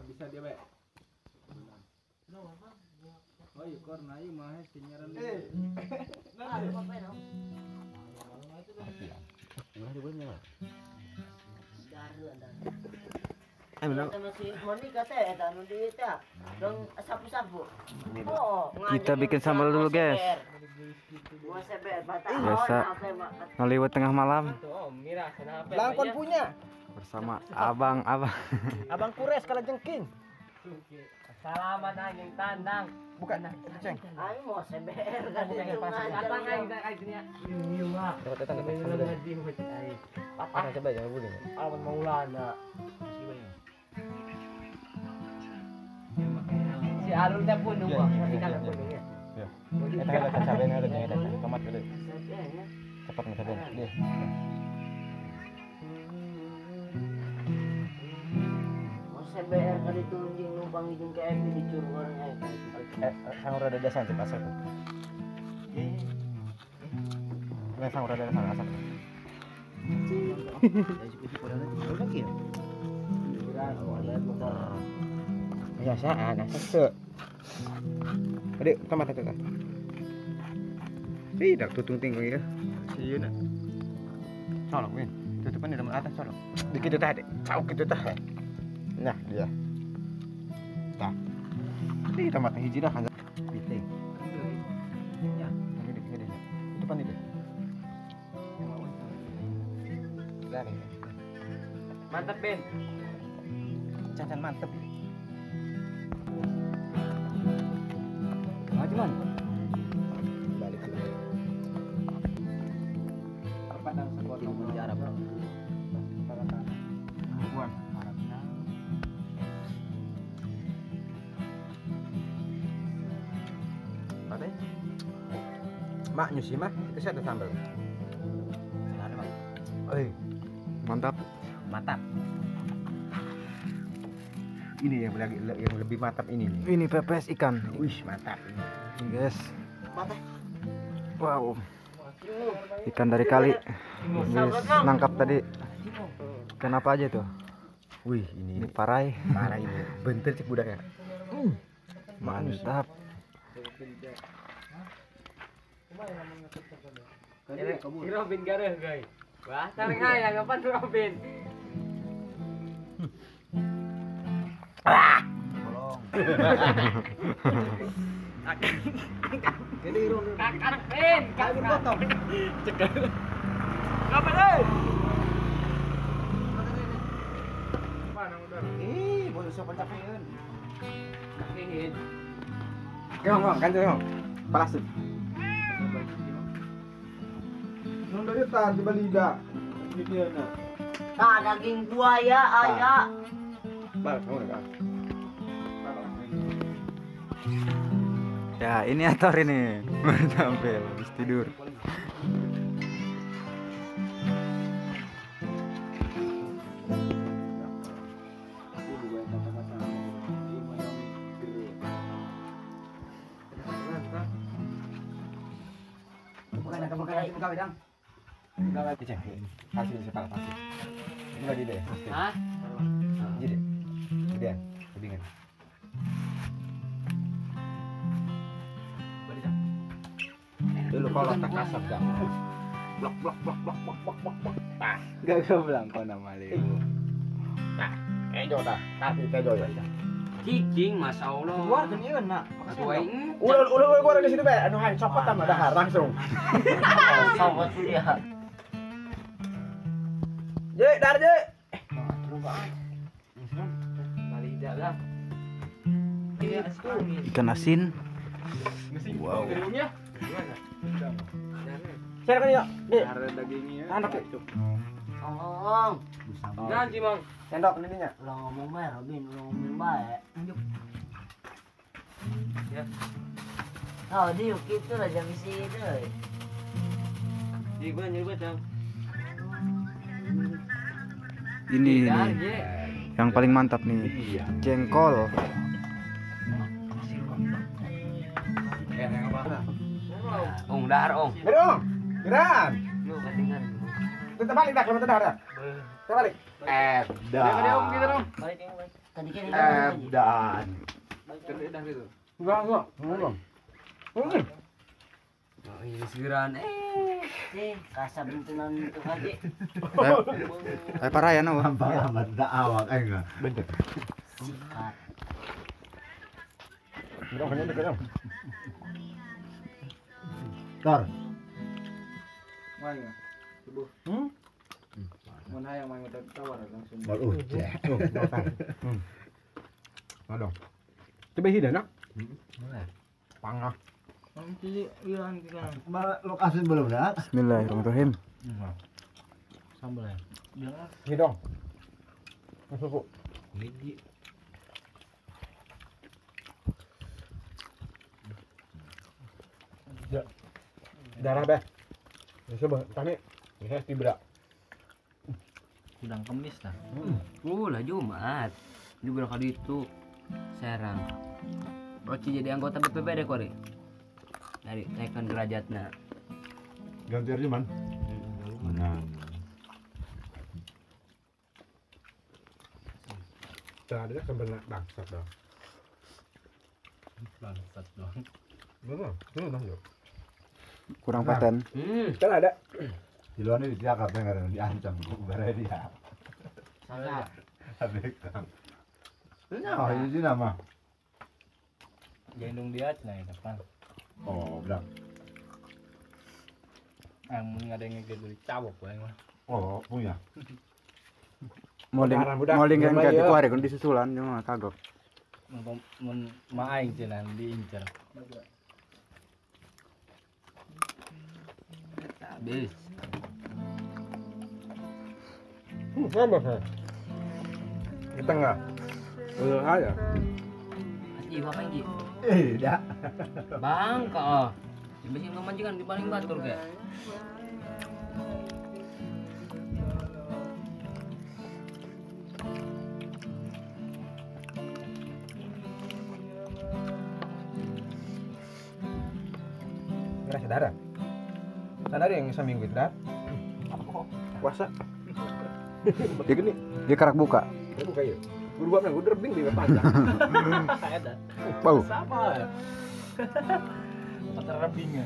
Bisa dia bae. Oh, iya korna ieu mah sinyaran. Kita bikin sambal dulu, guys. Biasa ngeliwet tengah malam. Langkon punya bersama abang-abang. Abang kures kala jengking. Salaman anjing tandang. Bukan, itu ceng. Aing mau CBR kan itu Datang aing aing Datang datang. Coba jangan boleh. Alamat Maulana. Si Arul teh punung kok, masih kan punung ya. Iya. Eta ada cabenya ada eta tomat gede. Cepat nih cabenya. Deh. Mau CBR kali itu anjing numpang hijung ke MB dicurug orangnya. Sangur ada dasan cepat asap. Nah, sangur ada dasan asap. Biasaan asap tuh. Adik, tomat itu kan. Tidak tutung tinggi ya. Sieun. Colok win. Tutupan di atas colok. Dikit tah, Dek. Cauk gitu tah. Nah, dia. Tah. Ini tomat hiji dah kan. Piting. Ya, gede gede. Tutupan itu. Mantap, Ben. Cancan mantep. Maju man. Balik dulu. Padang sepotong Arab. Buan. Arab. Mak nyusi mah itu saya ada sambal. Oi. Mantap. Mantap. Ini yang lebih mantap ini nih. Ini pepes ikan. Wih, mantap ini. Guys. Mantap. Wow. Ikan dari kali. Habis nangkap tadi. Ikan apa aja tuh? Wih, ini parai. Parai ini. Bentar cek budaknya. Mantap. Si Robin gareuh, guys. Wah, sareng hayang kapan Robin? Ah! Bolong. Kakak Ben, kakak potong. Cekal. Kapan euy? Mana udah? Ih, bodoh siapa capeun. Kakihin. Gong, kan tuh, Palasut. Nunda eta di balida. Dikeuna. Tah daging buaya aya. Bal, kamu enggak? Ya, ini ator ini. Baru tampil habis tidur. Hah? Jadi, gedean, lebih kan? Dulu kalau tak kasar dah. Blok blok blok blok blok blok blok blok. Tah. Gak bilang kau nama Leo. Tah, kejo tah, tapi kejo ya. Cicing, masya Allah. Keluar kan iya nak. Udah udah gua di situ be, anu hai copot sama dahar langsung. Copot dia. Je, dar je. Ikan asin. Wow. Saya kan ya. Ada dagingnya. Anak itu. Ngomong. Nanti, Bang. Sendok ininya. Ulah ngomong bae, Robin, ulah ngomong bae. Lanjut. Ya. Oh, dia gitu lah jam isi itu. Di gua nyebut, Bang. Ini nih. Yang paling mantap nih. Jengkol. Ong dahar ong. Berong. Geran. Lu ketinggalan. Kita balik dah kalau dahar ya. Kita balik. Edan. Edan. Enggak. Oh, ini segeran. Kasab itu nan itu aja. Parah ya no. Amat dah awak enggak. Bentar. Sikat. Udah kayaknya dekat. Tor. Main. Subuh. Mun hayang main tawar langsung. Baru. Aduh. Coba hidan nak. Pangah. Lokasi belum dah. Bismillahirrahmanirrahim. Sambal ya. Hidong. Masuk. Biji. Ya. Darah beh. Coba tani. Ini tibra. Udang kemis lah. Lah Jumat. Juga kali itu Serang. Roci jadi anggota BPBD kori. Dari naikkan derajatnya. Ganti Arjuman. Mana? Tadi sebenarnya bangsat dong. Bangsat dong. Benar, benar dong. Kurang paten. Kan ada. Di luar ini dia katanya nggak diancam, bare dia. Salah. Habis kan. Ini oh, ini nama. Gendong dia aja nih depan. Oh, bilang. Mun ada yang ngegede cabok paling mah. Oh, punya. Molding molding kan ganti kuare kan disusulan cuma kagok. Mun maing cenah diincer. Habis. Sama sih. Di tengah. Udah aja. Asli apa ini? Tidak. Bangka. Di mesin majikan di paling batur kayak. Ngerasa darah. Sadar yang seminggu itu dah. Puasa. Dia, dia kerak buka. Dia buka ya. Gua dua minggu derbing di panjang. Ada. Bau. Sama. Patar rebing ya.